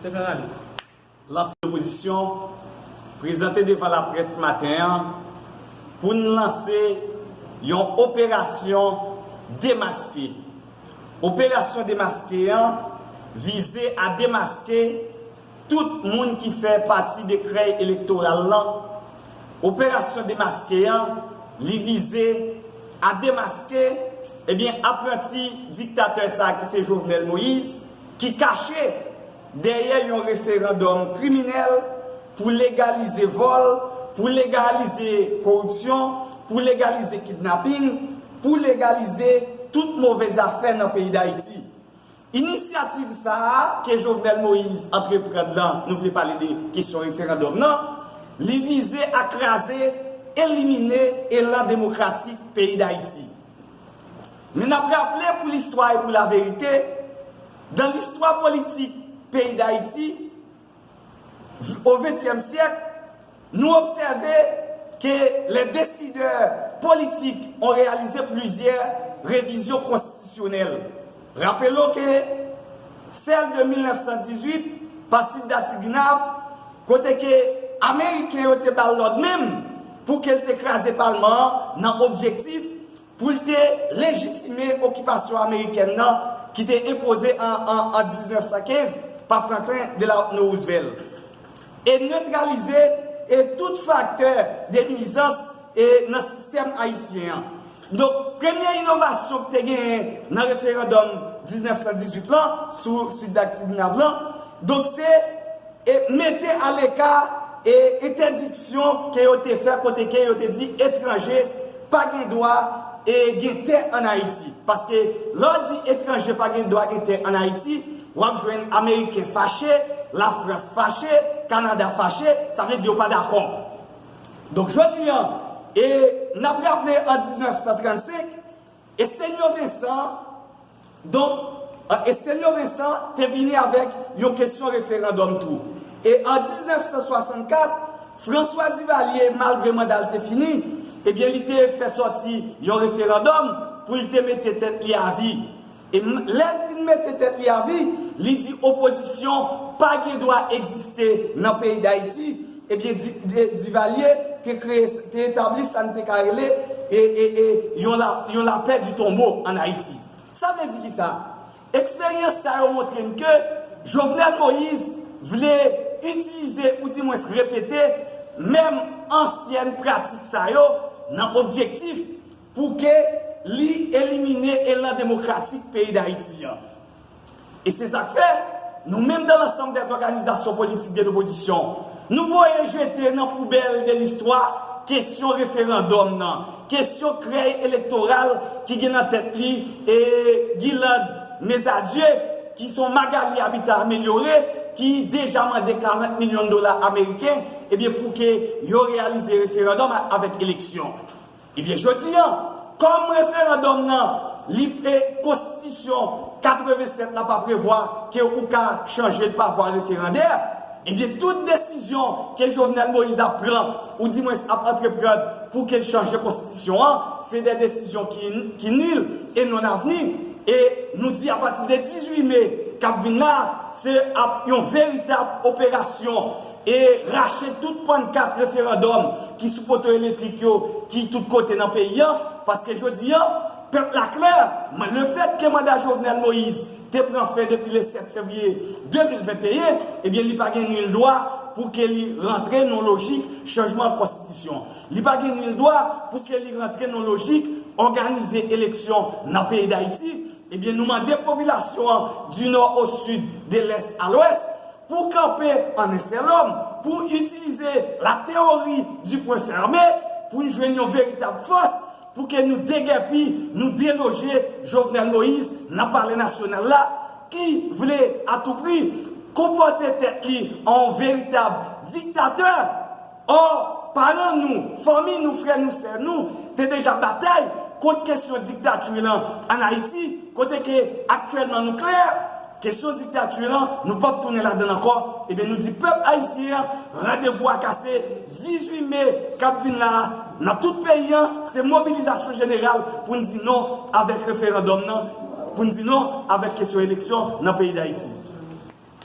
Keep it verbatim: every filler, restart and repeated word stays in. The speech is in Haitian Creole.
Sèt analiz. Lansè lopozisyon prezante devan laprès maten an pou n lanse yon operasyon demaske. Operasyon demaske an vize a demaske tout moun ki fè pati de krèy elektoral lan. Operasyon demaske an, li vize a demaske, ebyen, apranti diktatè sa a ki se Jovenel Moïse, ki kache dèyè yon referandòm kriminèl pou legalize vòl, pou legalize koripsyon, pou legalize kidnaping, pou legalize tout move zafè nan peyi Dayiti. Inisyativ sa a ke Jovenel Moïse antreprann lan, nou vle pale de kesyon referandòm nan, li vize a kraze, elimine elan demokratik peyi Dayiti. Men n ap raple pou listwa e pou laverite, dan listwa politik peyi Dayiti, au vingtième siècle, nou obsève ke les décideurs politiques ont réalisé plusieurs révisions constitutionnelles. Rapelon ke sèl de mil nèf san dizuit pa Sid Datigrav, kote ke Ameriken yo te ba l lòd menm pou ke l te kraze palman an nan objektif pou l te lejitime okipasyon amerikèn nan ki te enpoze an, an, an diznèf san kenz pa Franklin Delano Roosevelt e netralize e tout faktè de nwizans e nan sistèm ayisyen an. Donk, premye inovasyon ki te genyen nan referandòm diznèf san dizuit lan sou Sid Datigrav lan, donk se e mete aleka e entèdiksyon ke yo te fè kote ke yo te di etranje pa gen dwa e gen tè ann Ayiti. Paske lè w di etranje pa gen dwa gen tè ann Ayiti, w ap jwenn Ameriken fache, Lafrans fache, Kanada fache, sa vle di yo pa dakò. Donk, jodi an, e n ap raple an diznèf san trannsenk, Estenyo Vensan, donk, Estenyo Vensan te vini avèk yon kesyon referandòm tou. E an diznèf san swasannkat, François Duvalier, malgre manda l te fini, ebyen, li te fè sòti yon referandòm pou l te mete tèt li a vi. E m- lè l fin mete tèt li a vi, li di opozisyon pa gen dwa egziste nan peyi Dayiti. Ebyen, Di- Di- Duvalier te kreye, te etabli sa n te ka rele e, e, e, yon, la, yon lapè di tonbo ann Ayiti. Sa vle di kisa? Eksperyans sa yo montre n ke Jovenel Moïse vle itilize, oudimwens repete, menm ansyèn pratik sa yo nan objektif pou ke li elimine elan demokratik peyi Dayiti an. E se sa k fè, nou menm, dans l'ensemble des organisations politiques de l'opposition, nou voye jete nan poubèl de listwa kesyon referandòm nan, kesyon krèy elektoral ki gen nan tèt li e Guirlande Mesadieu, ki se yon Magalie Habitat Amélioré, ki deja mande karant milyon dola ameriken, ebyen, pou ke yo reyalize referandòm avèk eleksyon. Ebyen, jodi an, kòm referandòm nan, li e konstitisyon katrevennsèt la pa prevwa ke ou ka chanje l pa vwa referandè, ebyen, tout desizyon ke Jovenel Moïse ap pran, oudimwens ap antreprann pou ke l chanje konstitisyon an, se de desizyon ki, ki nil e non avni. E nou di apati de dizuit me k ap vin la, se ap yon veritab operasyon e rache tout pannkat referandòm ki sou poto elektrik yo, ki tout kote nan peyi an, paske jodi an, pèp la klè, lefèt ke manda Jovenel Moïse te pran fen depi le sèt fevriye de mil venteyen, ebyen, li pa gen nil dwa pou ke li rantre nan lojik chanjman konstitisyon. Li pa gen nil dwa pou ke li rantre nan lojik òganize eleksyon nan peyi Dayiti. Ebyen, nou mande popilasyon an, du nord au sud, de l'est à l'ouest, pou kanpe an en sèl òm, pou itilize la théorie du poing fermé, pou n jwenn yon veritab fòs, pou ke nou degèpi, nou deloje Jovenel Moïse nan palè nasyonal la, ki vle atoupri konpòte tèt li an yon veritab diktatè. Ò, paran nou, fanmi nou, frè nou, sè nou, te deja batay kont kesyon diktati lan ann Ayiti, kote ke aktyèlman nou klè, kesyon diktati lan, nou p ap tounen ladan l ankò. Ebyen, nou di pèp ayisyen an, randevou a kase dizuit me k ap vin la a, nan tout peyi an, se mobilizasyon jeneral pou n di non avèk referandòm nan, pou n di non avèk kesyon eleksyon nan peyi Dayiti.